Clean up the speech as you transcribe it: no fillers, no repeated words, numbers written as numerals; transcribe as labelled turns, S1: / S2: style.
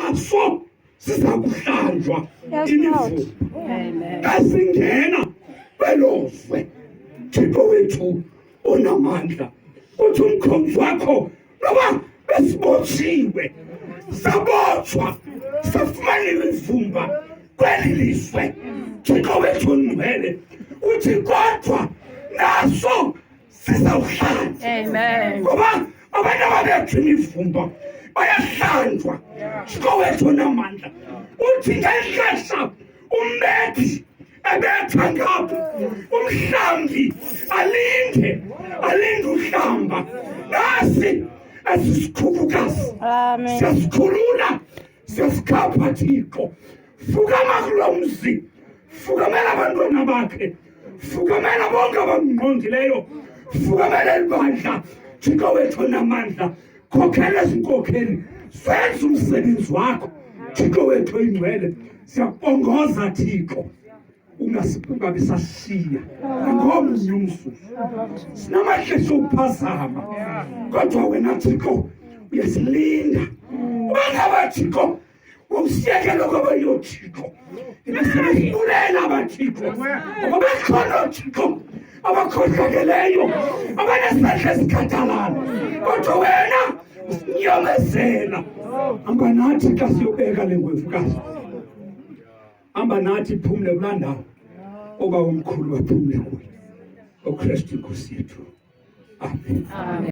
S1: Naso siza kuhlanjwa imivumba xa singena kwelo zwe. Thixo wethu onamandla, uthi umkhonzi wakho noba besibotshiwe, sabotshwa, safumana imivumba kweli lizwe, Thixo wethu ongcwele, uthi kodwa naso sizawuhlanjwa.
S2: Amen.
S1: Ngoba abantu ababethu imivumba bayahlanjwa. Thixo wethu onamandla, uthi ngexesha umbethi ebetha ngapha, umhlambi alinde, alinde uhlamba, nasi esi sikhukukazi
S2: Amen.
S1: siyasikhulula, siyasikhapha. Thixo, fukama kulo mzi, fukamela abantwana bakhe, fukamela bonke abamngqongileyo, fukamela elibandla. Thixo wethu onamandla, khokhela ezinkokheli zenze umsebenzi wakho. Thixo wethu oyingcwele, siyakubongoza Thixo, ungabi sashiya nangomnye umzuzu. Sinamaxesha okuphazama, kodwa wena Thixo uyasilinda. Uba ngaba Thixo wawusiyekela kwabanye oothixo, ibesebesibulela abathixo, ngoba bekhona oothixo abakhohlakeleyo abanesandla esikhathalala, kodwa wena usinyamezela. Hamba nathi xa siyobeka le ngwevukazi, hamba nathi, phumle kulaa ndawo oba umkhulu baphumle kuyo, oKristu inkosi yethu. Amen.
S2: Amen.